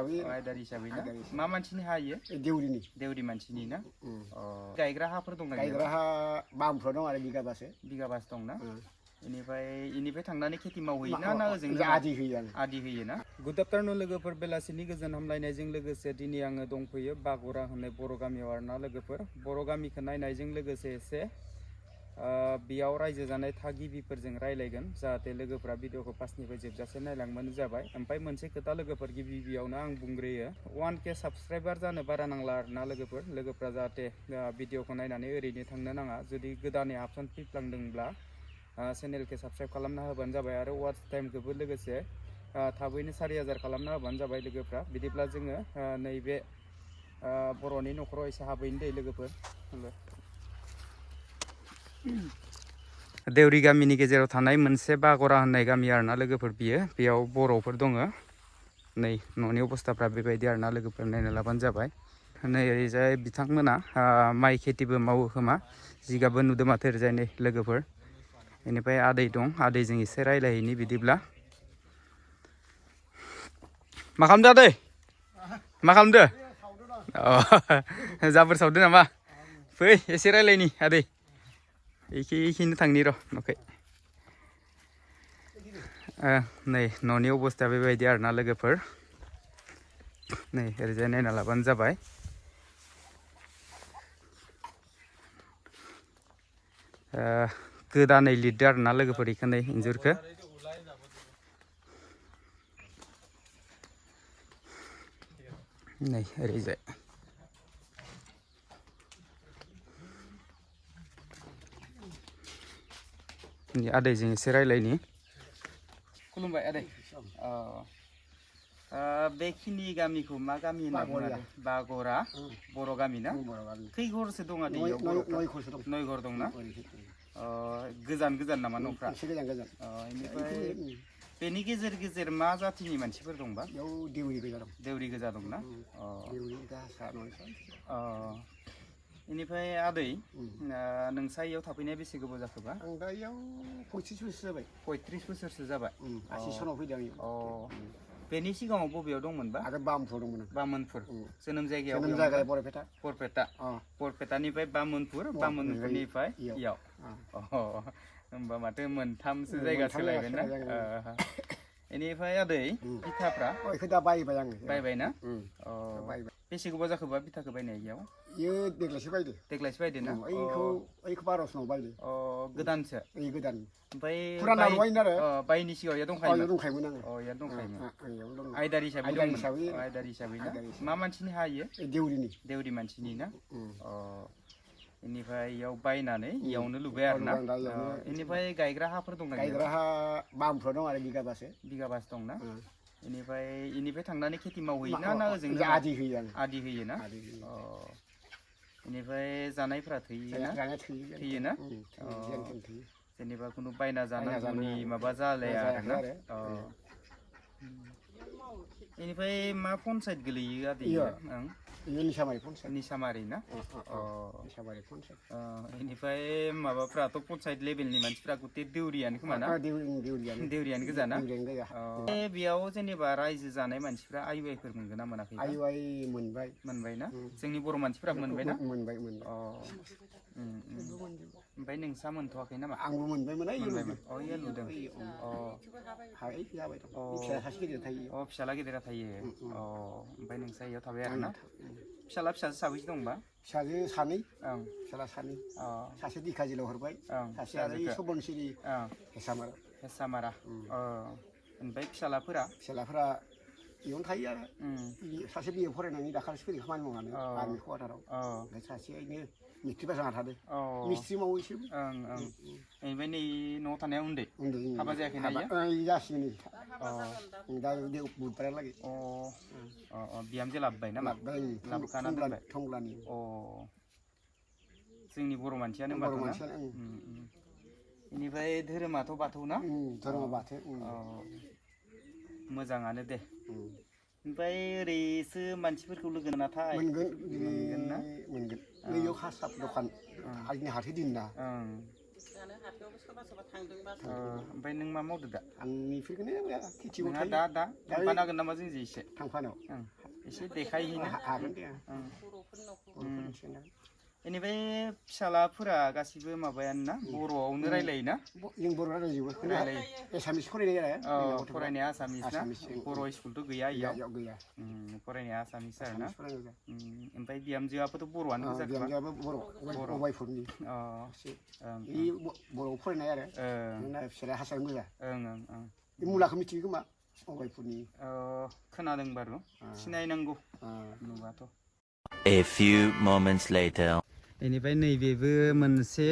आयदारि हिसाबै ना मा मानसिनि हा इयो देउरि मानसिनि ना गायग्रा हाफोर दं ना गायग्रा हा बामफ्राव दं आरो बिगाबासो दं ना इनिफ्राय थांनानै खेथि मावहैयो ना ओजोंनो आदि होयो ना गुड आफ्टारनुन लोगोफोर बेलासिनि गोजोन हामलायनायजों लोगोसे दिनै आङो दंफैयो बागुरा होननाय बर' गामियाव आरोना लोगोफोर बर' गामिखौ नायनायजों लोगोसे एसे बेयाव रायजो जानाय थागिबिफोरजों रायलायगोन जाहाथे लोगोफोरा भिडिअखौ फार्स्टनिफ्राय जोबजासे नायलांबानो जाबाय ओमफ्राय मोनसे खोथा लोगोफोर गिबियावनो आं बुंग्रोयो 1K साबस्क्राइबार जानो बारा नांला आरोना लोगोफोरा जाहाथे भिडिअखौ नायनानै ओरैनो थांनो नाङा जुदि गोदानै अपसन फैफ्लांदोंब्ला चेनेलखौ साबस्क्राइब खालामना होबानो जाबाय आरो वाच टाइमखौबो लोगोसे थाबैनो 4000 खालामना होबानो जाबाय लोगोफ्रा बिदिब्ला जोङो नैबे बर'नि न'खराव एसे हाबैनो दे लोगोफोर देउरि गामिनि गेजेराव थानाय मोनसे बागरा होननाय गामि आरोना लोगोफोर बेयाव बर'फोर दङ नै न'नि अबस्थाफ्रा बेबायदि आरोना लोगोफोर नायना लाबानो जाबाय नै ओरैजाय बिथांमोना माइ खेथिबो मावो खोमा जिगाबबो नुदों माथो ओरैजाय नै लोगोफोर बेनिफ्राय आदै दं आदैजों एसे रायलायहैनि बिदिब्ला मा खालामदो आदै मा खालामदो जाबोर सावदो नामा फै एसे रायलायनि आदै एखेनो थांनि र' न'खै नै न'नि अबस्थाया बेबायदि आरोना लोगोफोर नै ओरैजाय नायना लाबानो जाबाय गोदानै लिरदो आरोना लोगोफोर इखौ नै इन्जुरखौ नै ओरैजाय आदैजों एसे रायलायनि खुलुमबाय आदै बेखिनि गामिखौ मा गामि होनना बुङो बागरा बर' गामि ना खै घरसो दं आदै नय घर दं ना गोजान नामा न'फ्रा बेनिफ्राय बेनि गेजेर मा जातिनि मानसिफोर दंबा देउरि गोजा दं ना बेनिफ्राय आदै नोंसा इयाव थाफैनाया बेसे गोबाव जाखोबा आं दा इयाव 35 बोसोर जाबाय 35 बोसोरसो जाबाय 80 सनाव फैदों आं बेनि सिगाङाव बबेयाव दंमोनबा आरो बामफोराव दंमोन बामोनपुर जोनोम जायगायाव बरपेटानिफ्राय बामोनपुरनिफ्राय इयाव होमबा माथो मोनथामसो जायगा सोलायबाय ना बेनिफ्राय आदै बिथाफ्रा दा बायबाय ना बेसे गोबाव जाखोबा बिथाखौ बायनाय इयाव देग्लायसो बायदो ना ओइखौ 1200 बायदो गोदानसो गोदान ओमफ्राय फुराना नङायनो आरो बायनि सिगाङाव इयाव दंखायोमोन आयदारि हिसाबै ना मा मानसिनि हा इयो देउरि मानसिनि ना बेनिफ्राय इयाव बायनानै इयावनो लुबाय आरोना बेनिफ्राय गायग्रा हाफोर दं गायग्रा हा बामफ्राव दं आरो बिगाबासो दं ना बेनिफ्राय थांनानै खेथि मावहैयो ना ओजोंनो आदि होयो ना बेनिफ्राय जानायफोरा थैयोना जेनेबा खुनु बायना जानांगौनि माबा जालाया आरोना बेनिफ्राय मा पन्सायत गोलैयो आदै निसामारि ना बेनिफ्राय माबाफ्राथ' पन्सायत लेभेलनि मानसिफ्रा गथे देउरियानो खोमा ना देउरियानो गोजा ना बेयाव जेनेबा रायजो जानाय मानसिफ्रा आइफोर मोनगोन ना मोनाखै मोनबाय ना जोंनि बर' मानसिफ्रा मोनबाय ना ओमफ्राय नोंसा मोनथ'वाखै नामा आंबो मोनबायमोन इयो नुदों फिसाला गेदेरा थायो ओमफ्राय नोंसा इयाव थाबाय आरो ना फिसाजो साबैसे दंबा फिसाजो सानै फिसाला सानै सासे दिखाजिलाव हरबाय सासे आरो सबनसिरि हेसामारा ओमफ्राय फिसालाफोरा इयावनो थायो आरो सासे बिए फरायनानै दाखालिसो फैदों खामानि मावनानै आर्मि कवाटाराव ओमफ्राय सासेयैनो मेट्रिक पास जाना थादों मिस्ट्रि मावो इसोरबो ओमफ्राय नै न'आव थानाया उन्दै हाबा जायाखै ना जासिगोन दा बुधबारहालागै बिहामजो लाबोबाय नामा लाबोखाना दोनबाय टंलानि जोंनि बर' मानसियानो बेनिफ्राय धोरोमाथ' बाथौ ना धोरोमा बाथौ मोजाङानो दे ओमफ्राय ओरैसो मानसिफोरखौ लोगो नाथाय मोनगोन नैयाव हासाब दखान आंनि हाथाइ दिन ना ओमफ्राय नों मा मावदो दा आं बेफोरखौनो खेथि नोंहा दा थांफानो हागोन नामा जोंजों एसे थांफानो एसे देखायहैनो हागोन दे बेनिफ्राय फिसालाफोरा गासिबो माबायानो ना बर'आवनो रायलायोना जों बर' रायलायजोबो एसामिस फरायनाय आरो फरायनाया आसामिस ना बर' स्कुलथ' गैया इयाव गैया फरायनाया आसामिस आरो ना ओमफ्राय बिहामजोआबोथ' बर'आनो गोजा बिहामजोआबो बर' अबायपुरनि बर'आव फरायनाय आरो फिसाला हारसायानो गोजा बे मुलाखौ मिथियो खोमा अबायपुरनि खोनादों बारु सिनायनांगौ नुबाथ' A few moments later. बेनिफ्राय नैबेबो मोनसे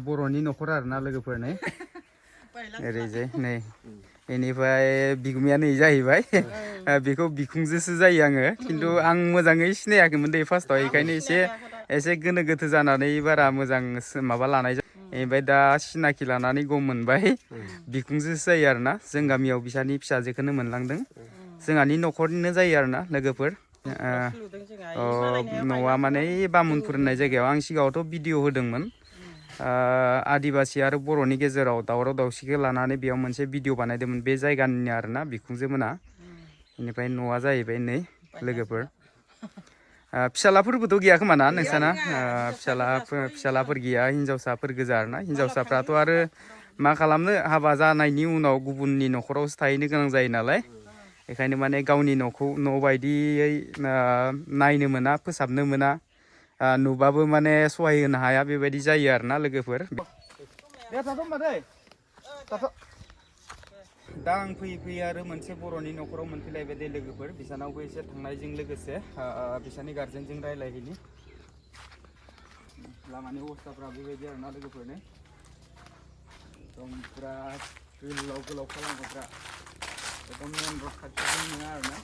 बर'नि न'खर आरोना लोगोफोरनो ओरैजाय नै बेनिफ्राय बिगुमाया नै जाहैबाय बेखौ बिखुंजोसो जायो आङो खिन्थु आं मोजाङै सिनायाखैमोन दै फार्स्टआव बेखायनो एसे गोनो गोथो जानानै बारा मोजां माबा लानाय ओमफ्राय दा सिनाखि लानानै गम मोनबाय बिखुंजोसो जायो आरोना जों गामियाव बिसानि फिसाजोखौनो मोनलांदों जोंहानि न'खरनिनो जायो आरोना लोगोफोर न'आ माने बामुनफुर होननाय जायगायाव आं सिगाङावथ' भिडिअ होदोंमोन आदिबासि आरो बर'नि गेजेराव दावराव दावसिखौ लानानै बेयाव मोनसे भिडिअ बानायदोंमोन बे जायगानि आरोना बिखुंजो मोना बेनिफ्राय न'आ जाहैबाय नै लोगोफोर फिसालाफोरबोथ' गैया खोमा ना नोंसाना फिसालाफोर गैया हिन्जावसाफोर गोजा आरोना हिन्जावसाफ्राथ' आरो मा खालामनो हाबा जानायनि उनाव गुबुननि न'खरावसो थाहैनो गोनां जायो नालाय बेखायनो माने गावनि न'खौ न' बायदियै नायनो मोना फोसाबनो मोना नुबाबो माने सहाय होनो हाया बेबायदि जायो आरोना लोगोफोर दा आं फैयै आरो मोनसे बर'नि न'खराव मोनफैलायबाय दे लोगोफोर बिसानावबो एसे थांनायजों लोगोसे बिसानि गार्जेनजों रायलायहैनि लामानि अबस्थाफ्रा बेबायदि आरोना लोगोफोरनो एकदम पुरा गोलाव खालामग्रा एकदम मेन रड खाथियाव नङा आरोना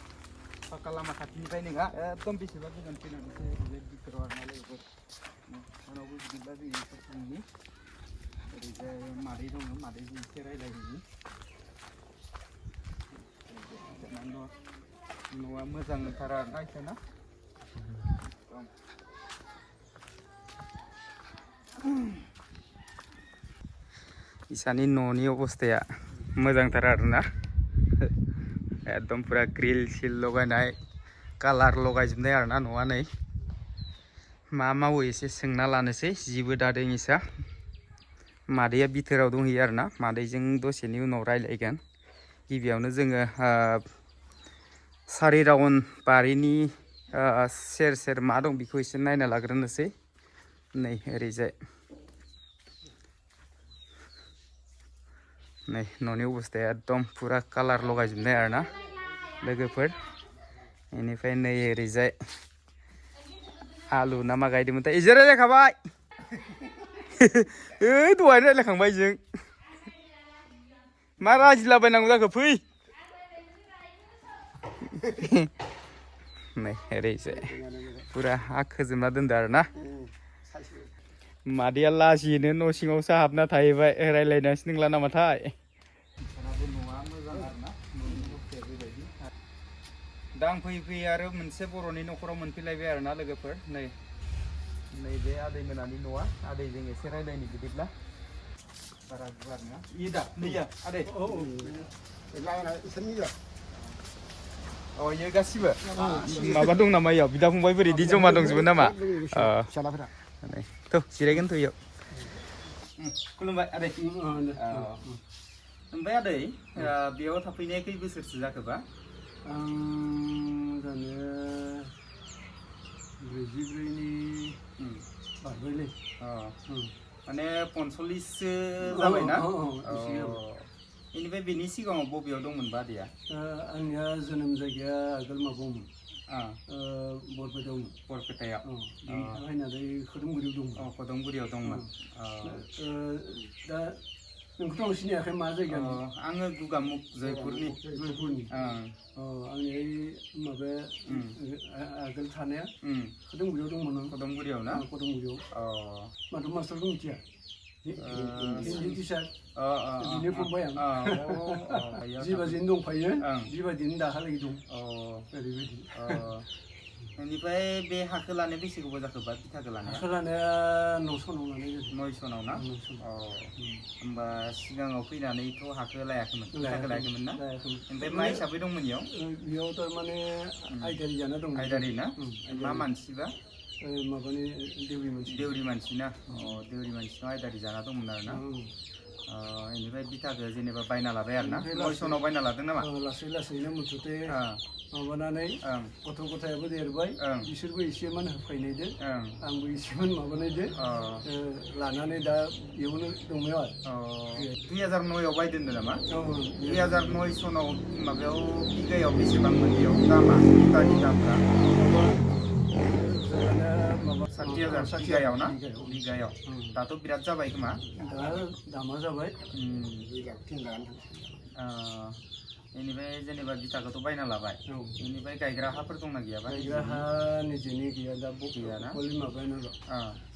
पाक्का लामा खाथिनिफ्राय नङा एकदम बेसेबा गोजान फैनानैसो ओरैजाय बिथोराव आरोना लोगोफोर उनावबो बिदिब्ला जों एसे थांनि ओरैजाय मादै दङ मादैजों एसे रायलायहैनि न'आ मोजांथार आरोना इसोरना इसानि न'नि अबस्थाया मोजांथार आरोना एकदम पुरा ग्रिल सिल लगायनाय कालार लगायजोबनाय आरोना न'आ नै मा मावो एसे सोंना लानोसै जिबो दादों इसा मादैया बिथोराव दंहैयो आरोना मादैजों दसेनि उनाव रायलायगोन गिबियावनो जोङो सारि राउन्ड बारिनि सेर मा दं बेखौ एसे नायना लाग्रोनोसै नै ओरैजाय नै न'नि अबस्थाया एकदम पुरा कालार लगायजोबनाय आरोना लोगोफोर बेनिफ्राय नै ओरैजाय आलु ना मा गायदोंमोनथाय इजों रायलायखाबाय दहायनो रायलायखांबाय जों मा रायज्लायलाबायनांगौ जाखो फै नै ओरैजाय पुरा हा खोजोबना दोनदो आरोना मादैया लाजिनो न' सिङावसो हाबना थाहैबाय रायलायनांसो नंला नामाथाय दा आं फैयै आरो मोनसे बर'नि न'खराव मोनफैलायबाय आरोना लोगोफोर नैबे आदै मोनानि न'आ आदैजों एसे रायलायनो बिदिब्ला बारा गुवार नङा इयो दा नैया आदै इयो गासिबो माबा दं नामा इयाव बिदा फंबाय बोरैदि जमा दंजोबो नामा फिसालाफोरा थ' जिरायगोन थ' इयाव खुलुमबाय आदै ओमफ्राय आदै बेयाव थाफैनाया खै बोसोरसो जाखोबा जानो 44नि बारबायलै माने 45सो जाबायना बेनिफ्राय बेनि सिगाङाव बबेयाव दंमोनबा आदैया आंनिया जोनोम जायगाया आगोल माबायावमोन बरपेटायाव फैनानै खदमगुरियाव दंमोन दा नोंखौथ' आं सिनायाखै मा जायगानि आङो गुगामुख जयपुरनि आंनि माबाया आगोल थानाया खदमगुरियाव दंमोन खदमगुरियाव ना खदमगुरियाव माथो मास्टारखौ मिथिया हिन्दी टिचार बिनो फंबाय आं जिबादिनो दंफायो जिबादिनो दाहालागै दं ओरैबायदि बेनिफ्राय बे हाखौ लानो बेसे गोबाव जाखोबा बिथाखौ लानाया? हाखौ लानाया 900 नाव लानाय जादों। 900 नाव ना? 900। औ होमबा सिगाङाव फैनानैथ' हाखौ लायाखैमोन बिथाखौ लायाखैमोन ना? ओमफ्राय मा हिसाबै दंमोन इयाव? बेयाव थारमाने आयदारि जाना दं। आयदारि ना? मा मानसिबा? माबानि देउरि मानसि ना? देउरि मानसिनाव आयदारि जाना दंमोन आरो ना? बेनिफ्राय बिथाखौ जेनेबा बायना लाबाय आरो ना? 900 नाव बायना लादों नामा? लासै लासैनो मुथुथे माबानानै गथ' गथायाबो देरबाय, बिसोरबो एसेमान होफैनायदो, आंबो एसेमान माबानायदो लानानै दा बेयावनो दङ आरो। 2009 आव बायदों नामा? 2009 नाव माबायाव बिगायाव बेसेबांमोन बेयाव दामा? बिगानि दामफ्रा? 60,000 बिगायाव ना? बिगायाव। दाथ' बिराद जाबाय खोमा? दा दामा जाबाय। बेनिफ्राय जेनेबा बिथाखौथ' बायना लाबाय। बेनिफ्राय गायग्रा हाफोर दंना गैयाबा? गायग्रा हा निजेनि गैया दा गैयाना? माबायानोल'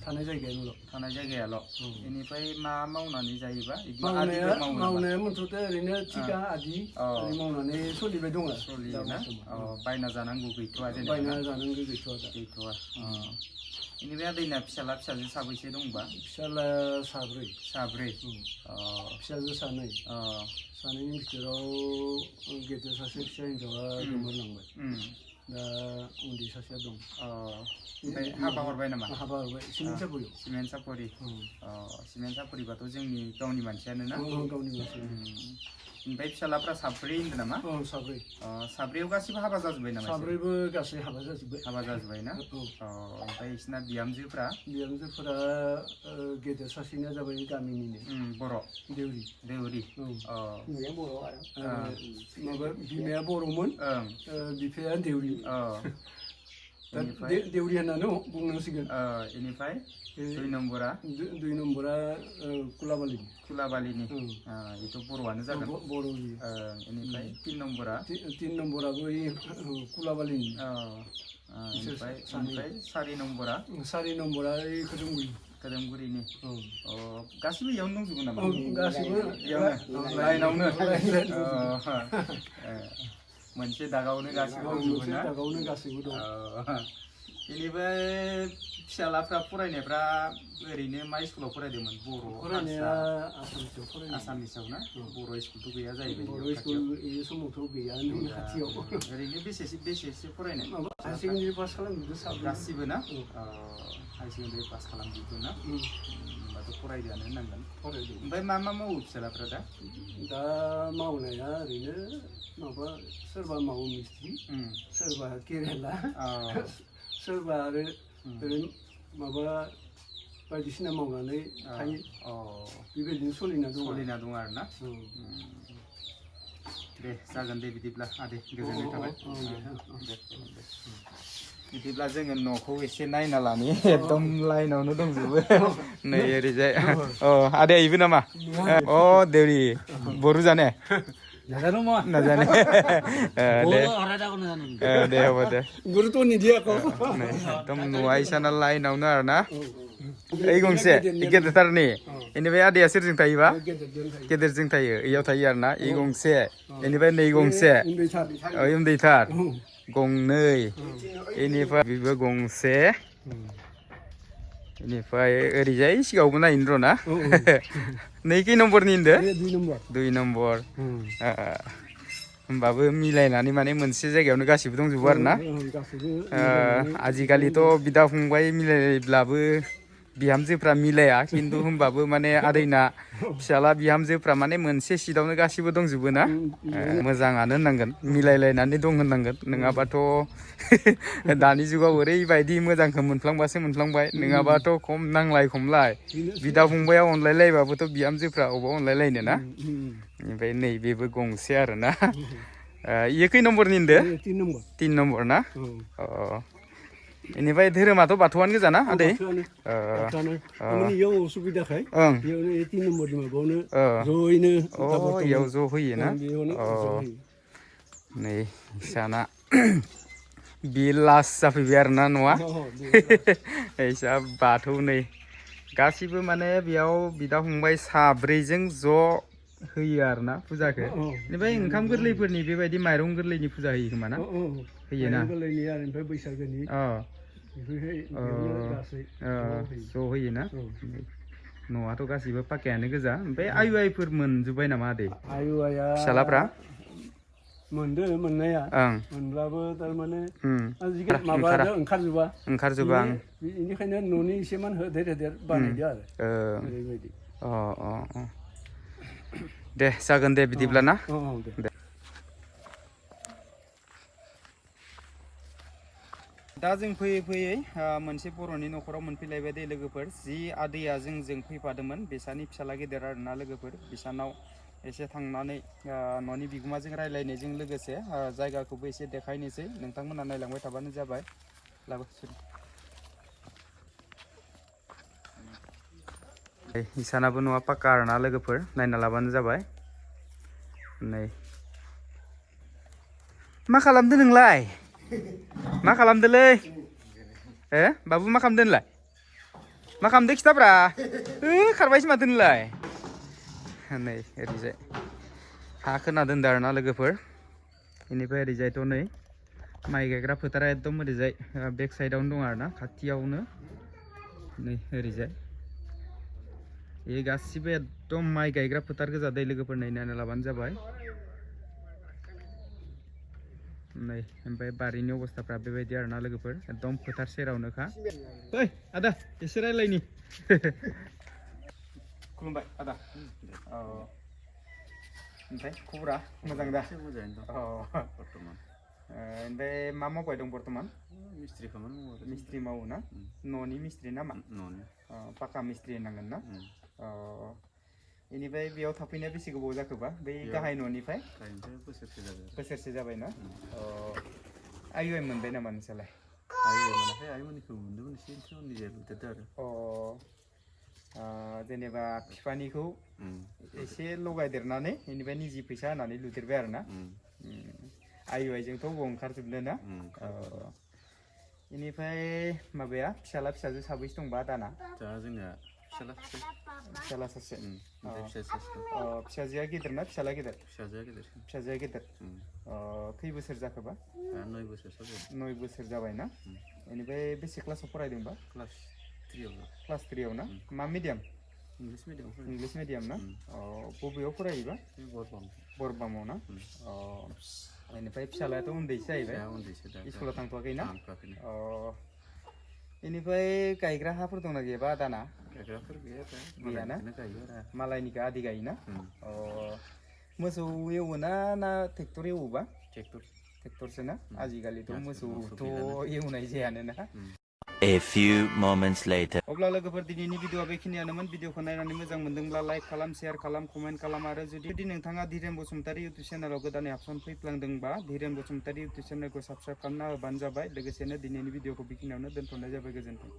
थानाय जायगायानोल'। थानाय जायगायाल'। बेनिफ्राय मा मावनानै जायोबा? मावनाया मुथुथे ओरैनो थिखा आदि मावनानै सोलिबाय दङ। सोलियोना? बायना जानांगौ गैथ'आ जेनेबा? बायना जानांगौ गैथ'आ दा। गैथ'आ। बेनिफ्राय आदैना फिसाला फिसाजो साबैसे दंबा? फिसाला साब्रै। साब्रै? फिसाजो सानै। सानैनि बिथोराव गेदेर सासे फिसा हिनजावा गोमोरलांबाय। दा उन्दै सासेया दं। ओमफ्राय हाबा हरबाय नामा? हाबा हरबाय। सिमेन्ट सापरि। सिमेन्ट सापरि। सिमेन्ट सापरिबाथ' जोंनि गावनि मानसियानो ना? गावनि मानसि। ओमफ्राय फिसालाफ्रा साब्रै होनदों नामा? साब्रै। साब्रैयाव गासिबो हाबा जाजोब्बाय नामा? साब्रैबो गासै हाबा जाजोब्बाय। हाबा जाजोब्बाय ना? ओमफ्राय बिसोरना बिहामजोफ्रा? बिहामजोफ्रा गेदेर सासेनिया जाबाय गामिनिनो। बर'? देउरि? देउरि। माबा बिमाया बर'मोन, बिफाया देउरि। देउरि होननानै बुंनांसिगोन। बेनिफ्राय 2 नम्बरा? 2 नम्बरा कुलाबालिनि। कुलाबालिनि? बेथ' बर'आनो जागोन। बर'। बेनिफ्राय 3 नम्बरा? 3 नम्बराबो कुलाबालिनि। ओमफ्राय 4 नम्बरा? 4 नम्बरा खोदोमगुरि। खोदोमगुरिनि? गासिबो इयावनो दंजोबो नामा? गासिबो इयावनो लाइनावनो? मोनसे दागावनो गासिबो दंजोबो ना? दागावनो गासिबो दं। बेनिफ्राय फिसालाफ्रा फरायनायफ्रा ओरैनो मा स्कुलाव फरायदोंमोन? बर'? फरायनाया आसामिसाव फरायदों। आसामिसाव ना? बर' स्कुलथ' गैया जाहैबाय। बर' स्कुल बे समावथ' गैया खाथियाव। ओरैनो बेसेसो फरायनाय? हायार सेकेन्डारि पास खालामजोबदों गासिबो ना? हायार सेकेन्डारि पास खालामजोबदों ना? होनबाथ' फरायदोंआनो होननांगोन। फरायदों। ओमफ्राय मा मावो फिसालाफ्रा दा? दा मावनाया ओरैनो माबा सोरबा मावो मिस्ट्रि, सोरबा केरेला, सोरबा आरो ओरैनो माबा बायदिसिना मावनानै थायो। बेबायदिनो सोलिना दं आरो ना? दे जागोन दे बिदिब्ला आदै गोजोननाय थाबाय। बिदिब्ला जोङो न'खौ एसे नायना लानि एकदम लाइनावनो दंजोबो नै ओरैजाय। आदै इबो नामा? देउरि बरु जाने? नाजाने दे হ'ব दे। गुरुत्व निदिया एकदम न'आ इसाना लाइनावनो आरो ना? ओइ गंसे गेदेरथारनि। बेनिफ्राय आदैया सोरजों थायोबा? गेदेरजों थायो। इयाव थायो आरो ना? इ गंसे, बेनिफ्राय नै गंसे, उन्दैथार गंनै, बेनिफ्राय बेबो गंसे, बेनिफ्राय ओरैजाय सिगाङावबो नायनो र' ना? नै खै नम्बरनि होनदो? 2 नम्बर। होमबाबो मिलायनानै माने मोनसे जायगायावनो गासिबो दंजोबो आरो ना? आजिखालिथ' बिदा फंबाय मिलायब्लाबो बिहामजोफ्रा मिलाया, खिन्थु होमबाबो माने आदैना फिसाला बिहामजोफ्रा माने मोनसे सिटआवनो गासिबो दंजोबो ना? मोजाङानो होननांगोन, मिलायलायनानै दं होननांगोन। नङाबाथ' दानि जुगाव ओरैबायदि मोजांखौ मोनफ्लांबासो मोनफ्लांबाय, नङाबाथ' खम नांलाय खमलाय। बिदा फंबाया अनलायलायबाबोथ' बिहामजोफ्रा अबाव अनलायलायनो ना? ओमफ्राय नैबेबो गंसे आरो ना? इयो खै नम्बरनि होनदो? 3 नम्बर ना? बेनिफ्राय धोरोमाथ' बाथौआनो गोजा ना आदै? इयाव उसुबिदाखाय बेयावनो 3 नम्बरनि माबायावनो जयैनो इयाव ज' होयो ना? नै इसाना बे लास्ट जाफैबाय आरो ना न'आ? इसा बाथौ नै गासिबो माने बेयाव बिदा फंबाय साब्रैजों ज' होयो आरो ना फुजाखौ। बेनिफ्राय ओंखाम गोरलैफोरनि बेबायदि माइरं गोरलैनि फुजा होयो खोमा ना? होयो ना गोरलैनि आरो ओमफ्राय बैसागोनि अ बेफोरहाय बेयावनो गासै ज' होयो ना औ। न'आथ' गासिबो पाक्कायानो गोजा ओमफ्राय आयु आइफोर मोनजोब्बाय नामा आदै आयु आइया फिसालाफ्रा मोनदो मोननाया ओं मोनब्लाबो थारमाने उम आजिखालि ओंखारा माबादो ओंखारजोबा ओंखारजोबा आं बेनिखायनो न'नि एसेमान होदेर होदेर बानायदो आरो ओरैबायदि अ अ अ दे जागोन दे बिदिब्ला ना औ औ दे दा जों फैयै फैयै मोनसे बर'नि न'खराव मोनफैलायबाय दे लोगोफोर जि आदैया जों फैफादोंमोन बिसानि फिसाला गेदेर आरोना लोगोफोर बिसानाव एसे थांनानै न'नि बिगोमाजों रायलायनायजों लोगोसे जायगाखौबो एसे देखायनोसै नोंथांमोना नायलांबाय थाबानो जाबाय इसानाबो न'आ पाक्का आरोना लोगोफोर नायना लाबानो जाबाय नै मा खालामदो नोंलाय मा खालामदोलै हो बाबु मा खालामदो नोंलाय मा खालामदो खिथाब्रा खारबायसो माथो नोंलाय नै ओरैजाय हा खोना दोनदो आरोना लोगोफोर बेनिफ्राय ओरैजायथ' नै माइ गायग्रा फोथारा एकदम ओरैजाय बेक साइडआवनो दं आरोना खाथियावनो नै ओरैजाय बे गासिबो एकदम माइ गायग्रा फोथार गोजा दै लोगोफोर नायनानै लाबानो जाबाय नै ओमफ्राय बारिनि अबस्थाफ्रा बेबायदि आरोना लोगोफोर एकदम फोथार सेरावनोखा ओइ आदा एसे रायलायनि खुलुमबाय आदा ओमफ्राय खबरा मोजां दा मोजाङैनो दं बर्थमान ओमफ्राय मा मावबाय दं बर्थमान मिस्ट्रि खामानि मावो मिस्ट्रि मावो ना न'नि मिस्ट्रि ना मा न'नि पाक्का मिस्ट्रि होनांगोन ना बेनिफ्राय बेयाव थाफैनाया बेसे गोबाव जाखोबा बै गाहाय न'निफ्राय बोसोरसे जाबाय ना आयु आइ मोनबाय नामा नोंसालाय आयु मोनाखै आइमोननिखौ मोनदोंमोन एसे निजे लुदेरदो आरो जेनेबा बिफानिखौ एसे लगायदेरनानै बेनिफ्राय निजि फैसा होनानै लुदेरबाय आरो ना आयु आइजोंथ' बबाव ओंखारजोबनो ना बेनिफ्राय माबाया फिसाला फिसाजो साबैसे दंबा दाना दा जोंना फिसाला सासे फिसाजोआ गेदेर ना फिसाला गेदेर फिसाजोआ गेदेर खै बोसोर जाखोबा 9 बोसोर जाबाय 9 बोसोर जाबाय ना बेनिफ्राय बेसे क्लासाव फरायदोंबा क्लास 3 आव ना मा मिडियाम इंलिश मिडियाम ना बबेयाव फरायोबा बरबामाव ना बेनिफ्राय फिसालायाथ' उन्दैसो जाहैबाय स्कुलाव थांथ'वाखै ना बेनिफ्राय गायग्रा हाफोर दंना गैयाबा दाना गैयाना मालायनिखौ आदि गायोना मोसौ एवोना ना ट्रेक्टर एवोबा ट्रेक्टरसो ना आजिखालिथ' मोसौथ' एवनाय जायानो ना A few moments later. अब्ला लोगोफोर दिनैनि भिडिअआ बेखिनियानोमोन भिडिअखौ नायनानै मोजां मोनदोंब्ला लाइक खालाम शेयार खालाम कमेन्ट खालाम आरो जुदि नोंथाङा धीरेन बसुमतारी इउटुब चेनेलाव गोदानै हाबसन फैफ्लांदोंबा धीरेन बसुमतारी इउटुब चेनेलखौ साबस्क्राइब खालामना होबानो जाबाय लोगोसेनो दिनैनि भिडिअखौ बेखिनियावनो दोनथ'नाय जाबाय गोजोन्थों